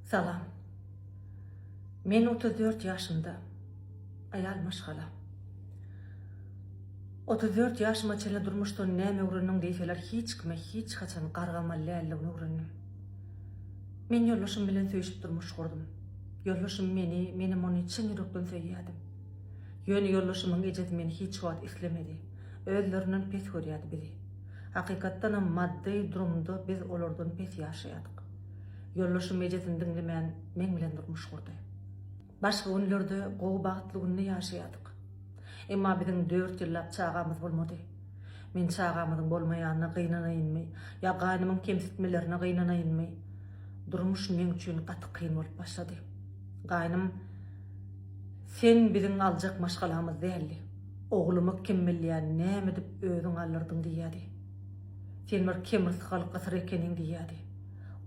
Salam. Men 34 ýaşymda. Aýal maşgala. 34 ýaşyma çenli durmuşdan näme öwrendiň diýseler hiç kime hiç haçan gargamaly däldigini öwrendim. Men ýoldaşym bilen söýüşip durmuş gurdum. Ýoldaşym meni, menem ony çyn ýürekden söýýärdim. Ýöne ýoldaşymyň ejesi meni hiç wagt islemedi. Özlerinden pes görýärdi bizi. Hakykatdanam maddy durumda biz olardan pes ýaşaýardyk. Ýoldaşym ejesini diňlemän meň bilen durmuş gurdy. Başga günlerde gowy bagtly günde ýaşaýardyk. Emma biziň dört ýyllap çagamyz bolmady. Men çagamyzyň bolmaýanyna gynanaýynmy ýa gaýnymyň kemsitmelerine gynanaýynmy? Durmuş meň üçin gaty kyn bolup başlady. Gaýnym Sen biziň aljak maşgalamyz däldi. Oglumy kim bilýär näme edip özüň aldyrdyň diýýärdi. Sen bir kemrysgal gysyr ekeniň diýýärdi.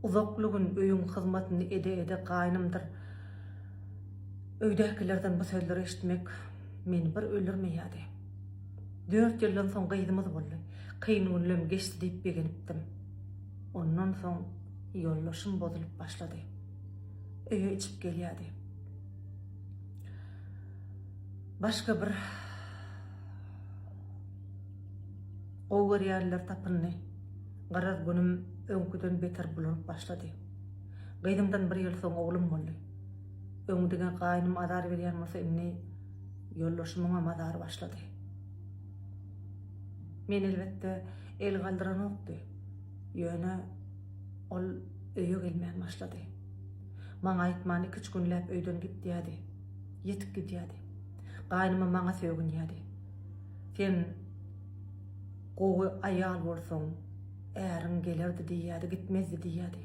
Uzakly gün öýüň hyzmatyny ede-ede gaýnymdyr öýdäkilerden bu sözleri eşitmek meni bir öldürmeýärdi. Dört ýyldan soň gyzymyz boldy. Kyn günlem geçdi diýip begenipdim. Ondan soň ýoldaşym bozulyp başlady. Öýe içip gelýärdi. Başga bir gowy görýänler tapyndy. Garaz günüm öňküden beter bulanyp başlady. Gyzymdan bir ýyl soň oglum boldy. Öň diňe gaýnym azar berýän bolsa indi ýoldaşymyňam azary başlady. Men elbetde el galdyranokdy. Ýöne ol öýe gelmän başlady. Maňa aýtman iküç günläp öýden gitýädi. Ýetik gidýädi. Gaýnymam maňa sögünýädi. Sen gowy aýal bolsaň, äriň gelerdi diýýädi, gitmezdi diýýädi.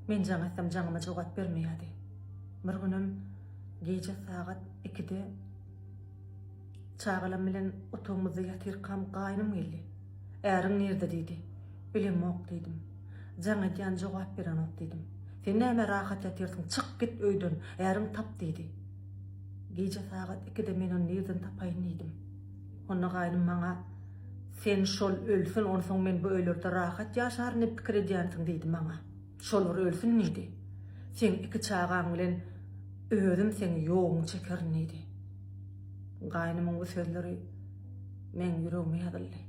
Men jaň etsem jaňyma jogap bermeýädi. Bir günem gije sagat ikide çagalam bilen otagymyzda ýatyrkam gaýnym geldi. Äriň nirde diýdi. Bilemok diýdim. Jaň edýän jogap berenok diýdim. Sen näme rahat ýatyrsyň, çyk git öýden, äriň tap diýdi. Gije sagat ikide men ony nirden tapaýyn diýdim. Onda gaýnym maňa Sen şol ölsün onsoň men bu öýlerde rahat ýaşaryn diýip pikir edýänsiň diýdi maňa. Şol bir ölsün diýdi. Seň iki çagaň bilen özüm seň ýoguňy çekerin diýdi. Gaýnymyň bu sözleri meň ýüregime ýazyldy.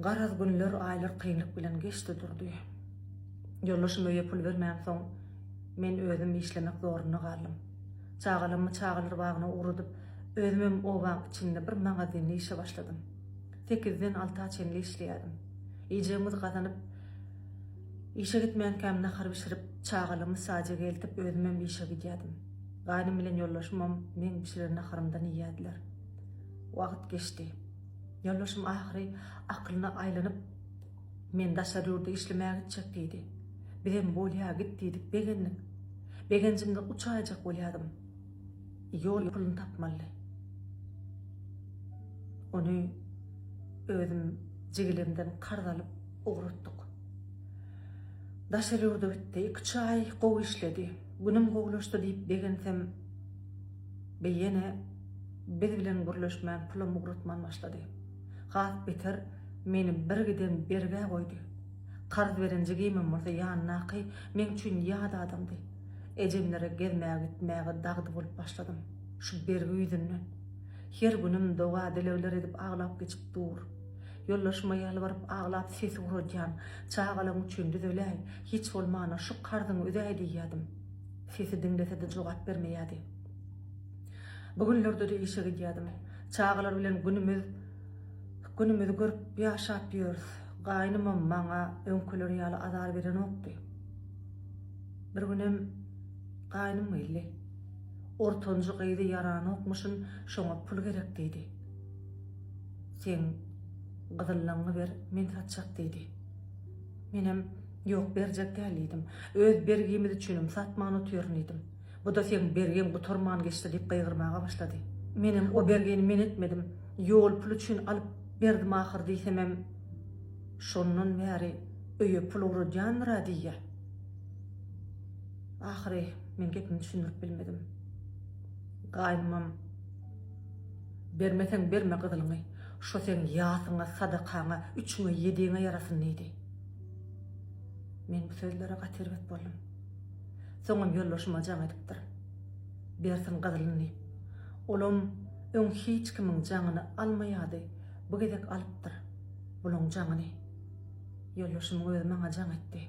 Garaz günler, aýlar kynlyk bilen geçdi durdy. Ýoldaşym öýe pul bermänsoň, men özüm işlemek zorunda galdym. Çagalammy çagalar bagyna ugradyp, özümem obaň içinde bir magazinde işe başladym. Sekizden alta çenli işleýärdim. Iýjegimizi gazanyp, işe gitmänkäm nahar bişirip, çagalamy sadige eltip, özümem işe gidýärdim. Gaýnym bilen ýoldaşymam meň bişiren naharymdan iýýärdiler. Wagt geçdi. Ýoldaşym ahyry akylyna aýlanyp, Men daşary ýurda işlemäge gitjek diýdi. Bizem bolýa git diýdik, begendik. Begenjimden uçaýjak bolýadym. Ýol puluny tapmalydy. Ony özüm jigilemden karz alyp ugratdyk. Daşary ýurda gitdi. Iküç aý gowy işledi. Günüm gowulaşdy diýip begensem, be ýene biz bilen gürleşmän pulam ugratman başlady. Has beter meni birgiden bergä goýdy. Karz beren jigimem bolsa ýanyndaky meň üçin ýat adamdy. Ejemlere gezmäge gitmäge dagdy bolup başladym. Şu bergi ýüzünden. Her günüm doga-dilegler edip aglap geçip dur. Ýoldaşyma ýalbaryp aglap ses ugradýan, Çagalaň üçin düzeläý, hiç bolmanda şu karzyňy üzäý diýýädim. Sesi diňlese-de jogap bermeýädi. Bu günlerde-de işe gidýädim. Çagalar bilen günümiz günümizi görüp ýaşap ýörüs. Gaýnymam maňa öňküleri ýaly azar berenokdy. Bir günem gaýnym geldi. Ortanjy gyzy ýaranokmyşyn, şoňa pul gerek diýdi. Seň gyzyllaňňy ber, men satjak diýdi. Menem Ýok, berjek däl diýdim. Öz bergimiz üçinem satman otyryn diýdim. Bu-da seň bergiň gutarman geçdi diýip gygyrmaga başlady. Menem o bergini men etmedim, ýol puly üçin alyp berdim ahyr diýsemem, şondan bäri öýe pul ugradýandyr-a diýýä. Ahyry men gepimi düşündirip bilmedim. Gaýnymam, Bermeseň berme gyzylyňy, şo seň ýasyňa, sadakaňa, üçüňe, ýediňe ýarasyn diýdi. Men bu sözlere gaty erbet boldum. Soňam ýoldaşyma jaň edipdir. Bersin gyzylyny diýip. Olam öň hiç kimiň jaňyny almaýady, bu gezek alypdyr bulaň jaňyny. Ýoldaşymyň özi maňa jaň etdi.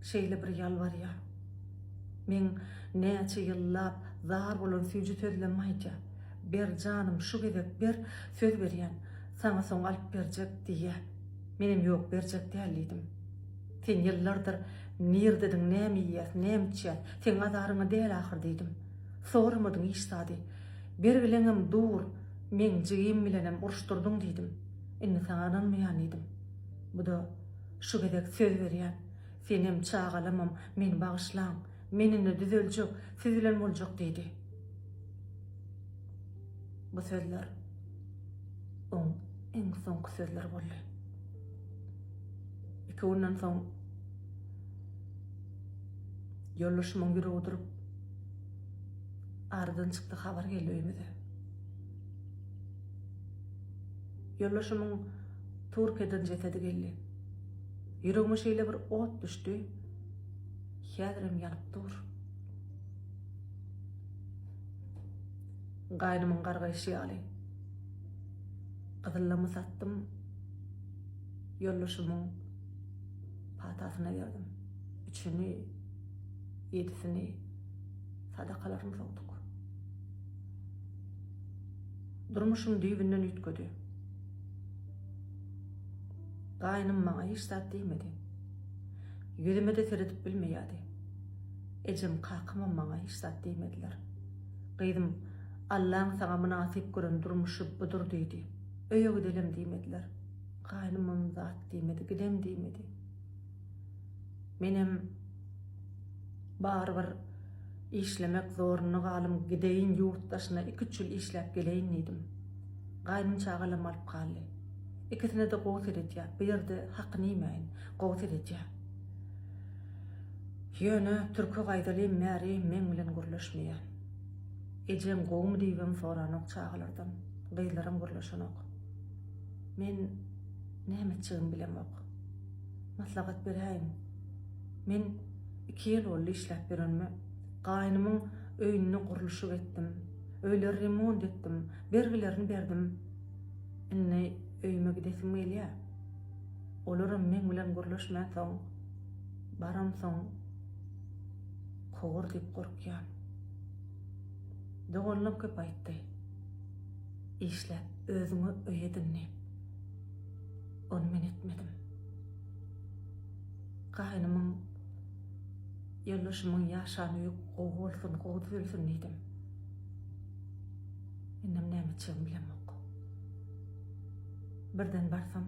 Şeýle bir ýalbarýar. Meň näçe ýyllap zar bolan süýji sözlemmi aýdýar. Ber janym şu gezek ber, söz berýän, saňa soň alyp berjek diýýär. Menem ýok berjek däl diýdim. Sen ýyllardyr nirdediň näme iýýäs, näme içýäs, seň azaryňa däl ahyr diýdim. Soramadyň hiç zady. Bergileňem dur, meň jigim bilenem uruşdyrdyň diýdim. Indi saňa ynanmaýan diýdim. Bu-da şu gezek söz berýän, senem, çagalamam meni bagyşlaň, men indi düzeljek, siz bilen boljak diýdi. Bu sözler oň iň soňky sözleri boldy. Iki günden soň ýoldaşymyň ýüregi durup, aradan çykdy habar geldi öýümize. Ýoldaşymyň Türkiýeden jesedi geldi. Ýüregime şeýle bir ot düşdi, häzirem ýanyp dur. Gaýnymyň gargaýşy ýaly. Gyzyllamy satdym, ýoldaşymyň patasyna berdim. Üçüni, ýedisini sadakalaryny sowduk. Durmuşym düýbünden üýtgedi. Gaýnym maňa hiç zat diýmedi. Ýüzüme-de seredip bilmeýärdi. Ejem, kakamam maňa hiç zat diýmediler. Gyzym, Allaň saňa mynasyp gören durmuşy budur diýdi. Öýe gidelem diýmediler. Gaýnymam zat diýmedi, gidem diýmedi. Menem barybir işlemek zorunda galym, gideýin ýurt daşyna iki-üç ýyl işläp geleýin diýdim. Gaýnym çagalamy alyp galdy. Ikisine-de gowy seredýär. Bu ýerde hakyny iýmäýin, gowy seredýär. Ýöne türke gaýdalym bäri meň bilen gürleşmeýär. Ejeň gowumy diýibem soranok çagalardan. Gyzlaram gürleşenok. Men näme etjegimi bilemok. Maslahat beräýiň. Men iki ýyl boldy işläp ýörenime. Gaýnymyň öýünde gurluşyk etdim. Öýleri remont etdim. Bergilerini berdim. Indi öýüme gidesim gelýär. Olaram meň bilen gürleşmänsoň, baramsoň kowar diýip gorkýan. Doganlam köp aýtdy. Işläp özüňe öý edin diýip. Ony men etmedim. Gaýnymyň, ýoldaşymyň ýaşan öýi gowy bolsun, gowy düzelsin diýdim. Indem näme etjegimi bilemok. Birden barsam,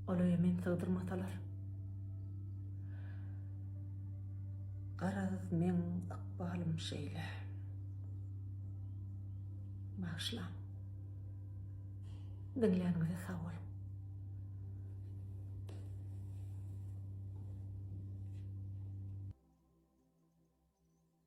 ol öýe meni sygdyrmasalar. Garaz, meň ykbalym şeýle. Bagyşlaň. Diňläniňize sag boluň.